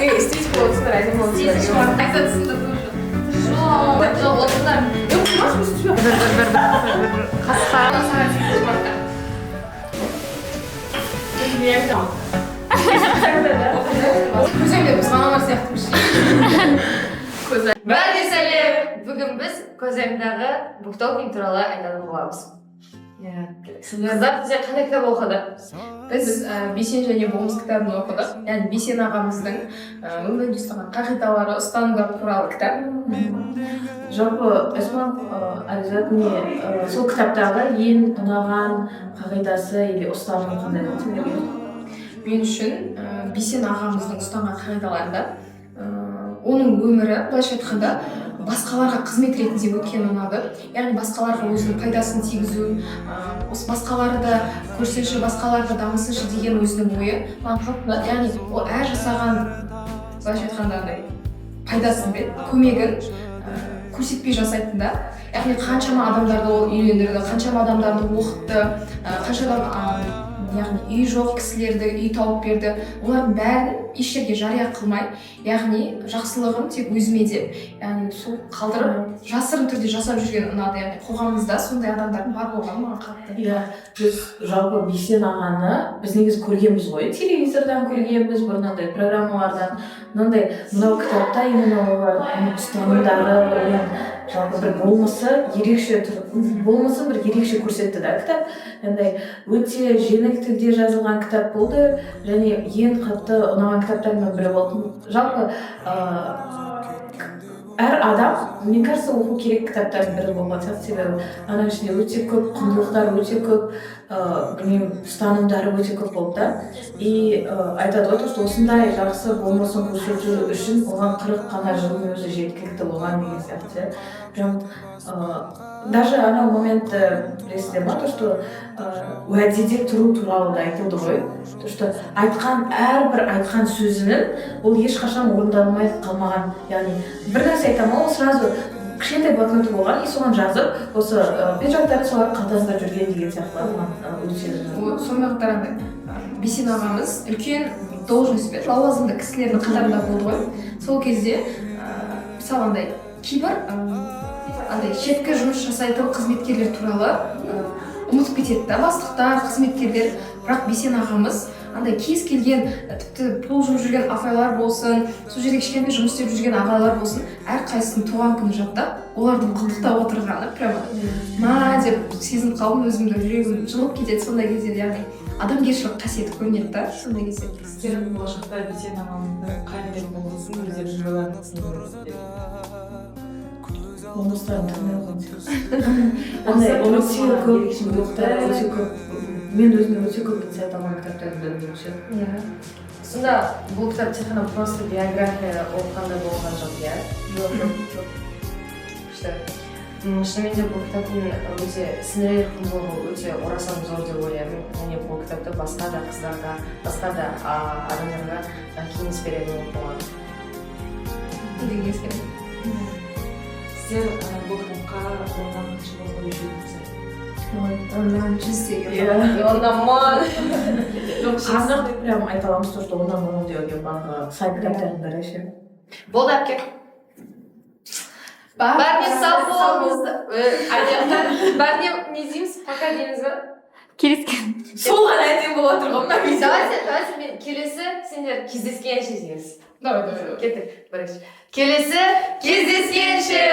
Ей, істейді болсын, әдемі болсын. Айтатсыңдар уже. Жоқ, жоқ, отырыңдар. Бір, бір, бір, бір, бір, бір. Қасқа. Сағат 8 марта. Мен Көземде біз мамалар сияқтымыз. Бәріне сәлем! Бүгін біз Көзайымдағы буктокинг туралы айтатын боламыз. Иә. Қыздар, бізде қандай кітап оқыды? Біз «Бейсен және болмыс» кітабын оқыдық. Яғни Бейсен ағамыздың өмірде ұстаған қағидалары, ұстанымдары туралы кітап. Жалпы, Эсма, Айзат, не сол кітаптағы ең ұнаған қағидасы или ұстанымы қандай болды сендерге? Мен үшін Бейсен ағамыздың ұстанған қағидаларында оның өмірі, былайша айтқанда, басқаларға қызмет ретінде өткені ұнады. Яғни басқаларға өзінің пайдасын тигізу, осы басқалары да көрсінші, басқалар да дамысыншы деген өзінің ойы маған қатты ұнады. Яғни ол әр жасаған, былайша айтқанда, андай пайдасын бе, көмегін көрсетпей жасайтын да. Яғни қаншама адамдарды ол үйлендірді, қаншама адамдарды оқытты, қанша адам, яғни үй жоқ кісілерді үй тауып берді. Олардың бәрін еш жерге жария қылмай, яғни жақсылығым тек өзіме деп, яғни сол қалдырып, жасырын түрде жасап жүрген ұнады. Яғни қоғамымызда сондай адамдардың бар болғаны маған қатты. Иә, біз жалпы Бейсен ағаны біз негізі көргенбіз ғой, телевизордан көргенбіз, бұрын программалардан. Мынандай мынау кітапта именно олардың ұстанымдары, оның жалпы бір болмысы ерекше тұр, болмысын бір ерекше көрсетті да кітап. Андай өте жеңіл тілде жазылған кітап болды және ең қатты ұнаған кітаптардың бірі болды. Жалпы әр адам, мне кажется, оқу керек кітаптардың бірі болған сияқты, себебі ананың ішінде өте көп құндылықтар, өте көп, білмеймін, ұстанымдары өте көп болды да. И айтады ғой, то что осындай жақсы болмысын көрсету үшін оған 40 қана жылдың өзі жеткілікті болған деген сияқты ше. Прям даже анау моментті білесіздер ма, то что уәдеде тұру туралы да айтылды ғой, то что айтқан, әрбір айтқан сөзінің ол ешқашан орындалмай қалмаған. Яғни бір нәрсе айта ма, ол сразу кішкентай блокноты болған и соған жазып, осы пиджактары солар қалтасында жүрген деген сияқты. Маған өте Сонымен қатар андай Бейсен ағамыз үлкен должность пен лауазымды кісілердің қатарында болды ғой. Сол кезде мысалы, андай кейбір андай шеткі жұмыс жасайтын қызметкерлер туралы ұмытып кетеді да бастықтар, қызметкерлер. Бірақ Бейсен ағамыз андай кез келген, тіпті пол жуып жүрген апайлар болсын, сол жерде кішкентай жұмыс істеп жүрген ағайлар болсын, әрқайсысының туған күнін жаттап, оларды құттықтап отырғаны прямо ма деп сезініп қалдым өзімді. Жүрегім жылып кетеді сондай кезде. Яғни адамгершілік қасиеті көрінеді да сондай кезде. Сіздер болашақта Бейсен ағамыздың қандай болмысын өздеріңіз ойланасыңдар? Болмыстарын танымай қойған сияқты. Андай өте көп құндылықтар, өте көп. Мен өзіме өте көп инсайт алған кітаптардың бірі меніңше. Иә, сонда бұл кітап тек қана просто биография оқығандай болған жоқ, иә? Жоқ. Күшті. Шынымен де бұл кітаптың өте сіңірер құндылығы өте орасан зор деп ойлаймын және бұл кітапты басқа да қыздарға, басқа да адамдарға кеңес беремін оқуға. Не деген кеңес беремін. Сіздер бұл кітапқа 10-нан қанша балл қоюшы едіңіздер? Ой, 10-нан 100 деген. Иә. 10-нан 1000. Жоқ, анық прям айта аламыз, то что 10-нан 10 деуге барлығы сай кітаптардың бірі ше. Болды, әпке. Бәріне сау болыңыз. Бәріне не дейміз? Пока дейміз ба? Келіскен. Сол ғана әдемі болып отыр ғой мына видео. Давайте, давайте, мен келесі сендер кездескенше дейміз. Давай, давай, давай. Кеттік. Бірінші. Келесі кездескенше.